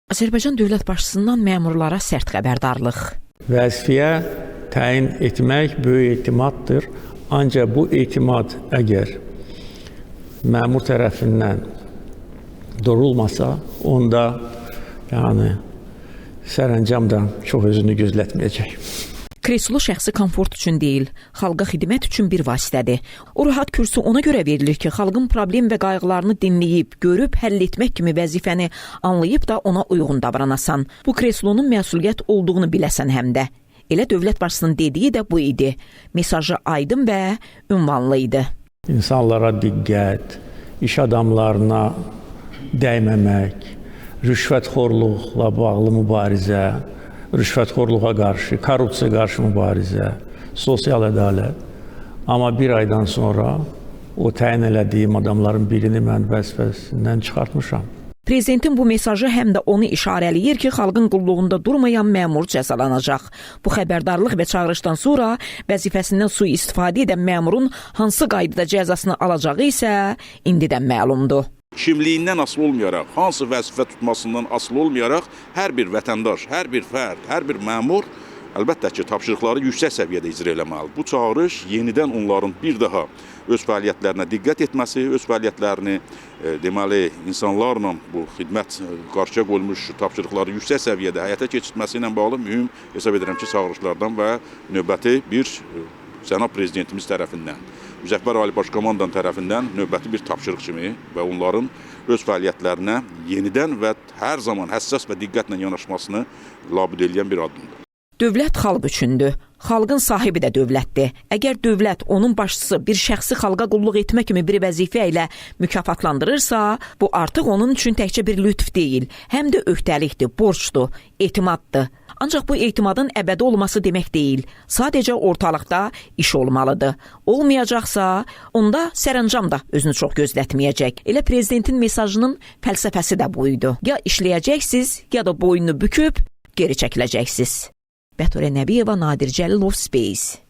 Azərbaycan dövlət başçısından məmurlara sərt xəbərdarlıq. Vəzifəyə təyin etmək böyük etimaddır. Ancaq bu etimad əgər məmur tərəfindən durulmasa, onda yəni sərəncam da çox özünü gözlətməyəcək. Kreslo şəxsi komfort üçün deyil, xalqa xidmət üçün bir vasitədir. O rahat kürsü ona görə verilir ki, xalqın problem və qayğılarını dinləyib, görüb, həll etmək kimi vəzifəni anlayıb da ona uyğun davranasan. Bu kreslonun məsuliyyət olduğunu biləsən həm də. Elə dövlət başçısının dediyi də bu idi. Mesajı aydın və ünvanlı idi. İnsanlara diqqət, iş adamlarına dəyməmək, rüşvətxorluqla bağlı mübarizə, rüşvətxorluğa qarşı, korrupsiyaya qarşı mübarizə, sosial ədalət. Amma bir aydan sonra o təyin elədiyim adamların birini mən vəzifəsindən çıxartmışam. Prezidentin bu mesajı həm də onu işarələyir ki, xalqın qulluğunda durmayan məmur cəzalanacaq. Bu xəbərdarlıq və çağırışdan sonra vəzifəsindən sui-istifadə edən məmurun hansı qaydada cəzasını alacağı isə indidən məlumdur. Kimliyindən asılı olmayaraq, hansı vəzifə tutmasından asılı olmayaraq hər bir vətəndaş, hər bir fərd, hər bir məmur əlbəttə ki, tapşırıqları yüksək səviyyədə icra eləməlidir. Bu çağırış yenidən onların bir daha öz fəaliyyətlərinə diqqət etməsi, öz fəaliyyətlərini deməli insanlarla bu xidmət qarşıya qoyulmuş tapşırıqları yüksək səviyyədə həyata keçirtməsi ilə bağlı mühüm hesab edirəm ki, çağırışlardan və növbəti bir cənab prezidentimiz tərəfindən, Müzəffər Ali Başkomandan tərəfindən növbəti bir tapşırıq kimi və onların öz fəaliyyətlərinə yenidən və hər zaman həssas və diqqətlə yanaşmasını labüd eləyən bir addımdır. Dövlət xalq üçündür. Xalqın sahibi də dövlətdir. Əgər dövlət, onun başçısı bir şəxsi xalqa qulluq etmə kimi bir vəzifə ilə mükafatlandırırsa, bu artıq onun üçün təkcə bir lütf deyil, həm də öhdəlikdir, borcdur, etimaddır. Ancaq bu etimadın əbədi olması demək deyil. Sadəcə ortalıqda iş olmalıdır. Olmayacaqsa, onda sərəncam da özünü çox gözlətməyəcək. Elə prezidentin mesajının fəlsəfəsi də bu idi. Ya işləyəcəksiniz, ya da boynunu büküb geri çəkiləcəksiniz. Bəturə Nəbiyeva, Nadir Cəlilov, Space.